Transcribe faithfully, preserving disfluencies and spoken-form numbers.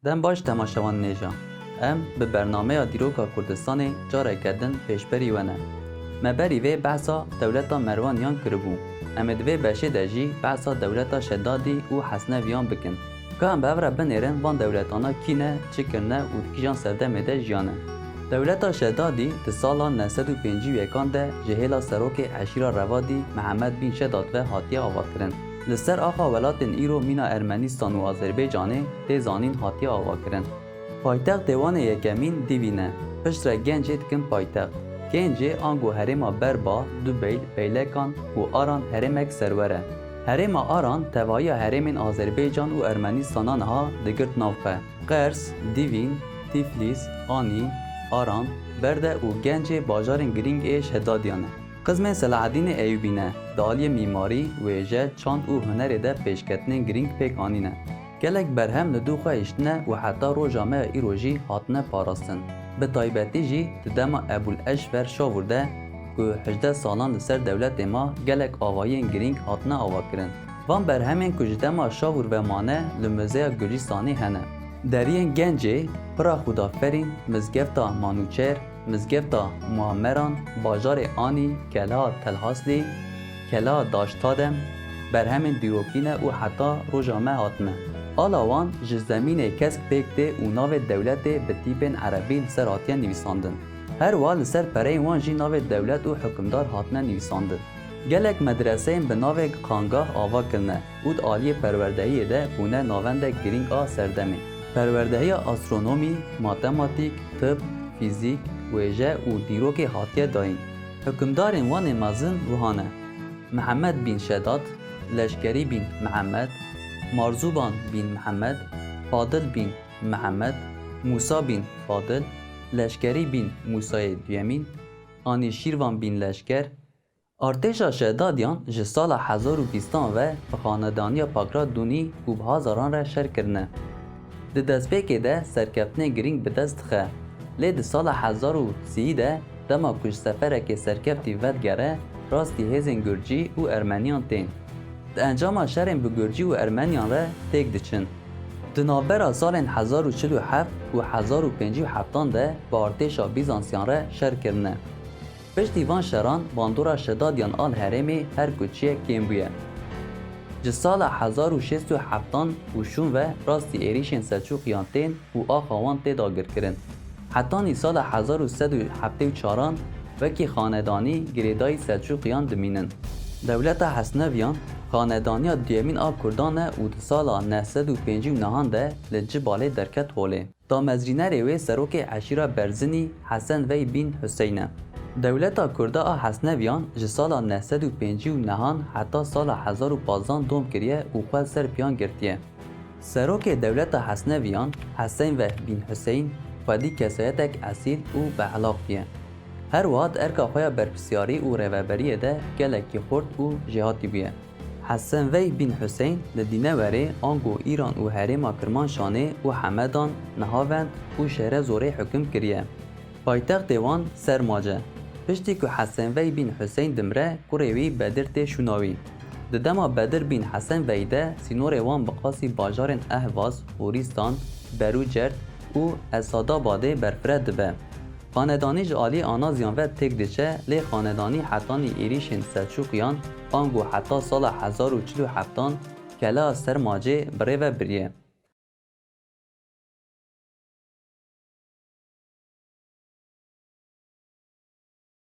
Dem baş temaşevan nêja. Em bi bernameya Dîroka Kurdistanê careke din pêşberî we ne. Me berî vê behsa dewleta Merwaniyan kiribû. Em ê di vê beşê de jî behsa dewleta Şedadî û Hesneviyan bikin. Ka em bi hev re binêrin van dewletana kî ne, çi kirine û di kîjan serdemê de jiyane. Dewleta Şedadî di sala neh sed û pêncî û yekan de ji hêla serokê eşîra Revadî Mihemed Bîn Şedad ve hatiye avakirin. Li ser axa welatên îro mîna Ermenistan û Azerbaycanê tê zanîn hatiye avakirin. Paytextê wan ê yekemîn Dîvîn e. Piştre Gencê dikin paytext. Gencê ango herêma Berba, Dubeyl, Beylekan û Aran herêmek serwer e. Herêma Aran tevahiya herêmên Azerbaycan û Ermenistana niha digirt nav xwe. Qers, Dîvîn, Tîflîs, Anî, Aran, Berde û Gencê bajarên girîng ê Şedadiyan e. Qizmên Selahedînê Eyûbî ne, di aliyê mîmarî, wêje, çand û hunerê de pêşketinên girîng pêk anîne. Gelek berhem li dû xwe hiştine û heta roja me ya îro jî hatine parastin. Bi taybetî jî di dema Ebûl Eşver Şavûr de ku hejdeh salan li ser dewletê ma, gelek avahiyên girîng hatine avakirin. Van berhemên ku ji dema Şavûr ve mane li Muzeya Gurcistanê hene. Deriyên Gencê, Pira Xudaferîn, Mizgefta Manûçer, Mizgefta Muammeran, bajarê Anî, Keleha Telhaslî, Keleha Daştadem, berhemên dîrokî ne û heta roja me hatine. Ala wan ji zemînê kesk pêk tê û navê dewletê bi tîpên erebî li ser hatiye nivîsandin. Her wiha li ser pereyên wan jî navê dewlet û hukimdar hatine nivîsandin. Gelek medreseyên bi navê xangah ava kirine û di aliyê perwerdehiyê de bûne navendek girîng a serdemê. Perwerdehiya astronomî, matematîk, tib, fîzîk, wêje û dîrokê hatiye dayîn. Hukimdarên wan ê mezin wiha ne: Mihemed Bîn Şedad, Leşkerî Bîn Mihemed, Marzûban Bîn Mihemed, Fadil Bîn Mihemed, Mûsa Bîn Fadil, Leşkerî Bîn Mûsayê Duyemîn, Anîşîrvan Bîn Leşker, Artêşa Şedadiyan ji sala hezar û bîstan ve bi xanedaniya Pakra Dûnî û bi hazaran re şer kirine. Di destpêkê de serkeftinê girîng bi dest dixe, lê di sala hezar û sî de dema ku ji seferekê serkeftî vedigere, rastî hêzên Gurcî û Ermeniyan tên. Di encama şerên bi Gurcî û Ermeniyan re têk diçin. Di navbera salên hezar û çil û heft û hezar û pêncî û heftan de bi artêşa Bîzansiyan re şer kirine. Piştî van şeran bandora Şedadiyan a li herêmê her ku çi ye kêm bûye. Ji sala hezar û şêst û heftan û şûn ve rastî êrîşên Selçûqiyan tên û axa wan tê dagirkirin. Hetanî sala hezar û sed û heftê û çaran wekî xanedanî girêdayî Selçûqiyan dimînin. Dewleta Hesneviyan xanedaniya duyemîn a Kurdan e û di sala neh sed û pêncî û nehan de li Cibalê derket holê. Damezrînerê wê serokê eşîra Berzinî Hesen Vey Bîn Huseyn e. Dewleta Kurda a Hesneviyan ji sala neh sed û pêncî û nehan heta sala hezar û pazdan dom kiriye û xwe li ser piyan girtiye. Serokê dewleta Hesneviyan Hesen Veh Bîn Huseyn xwedî kesayetek esîl û behlaq bûye. Her wiha di erka xwe ya berpirsyarî û rêveberiyê de gelekî xurt û jêhatî bûye. Hesen Vey Bîn Huseyn li Dînewerê ango Îran û herêma Kirmanşanê û Hemedan, Nihavend û Şêrezorê hukim kiriye. Paytextê wan Sermac e. Piştî ku Hesen Vey Bîn Huseyn dimre, kurê wî Bedir tê şûna wî. Di dema Bedir Bîn Hesen Vey de sînorê wan bi qasî bajarên Ehvaz, Hûrîstan, Berûcerd û Esadabadê berfireh dibe. Xanedanî ji aliyê Anaziyan ve têk diçe, lê xanedanî hetanî êrîşên Selçûqiyan ango heta sala hezar û çil û heftan keleha Sermacê bi rê ve biriye.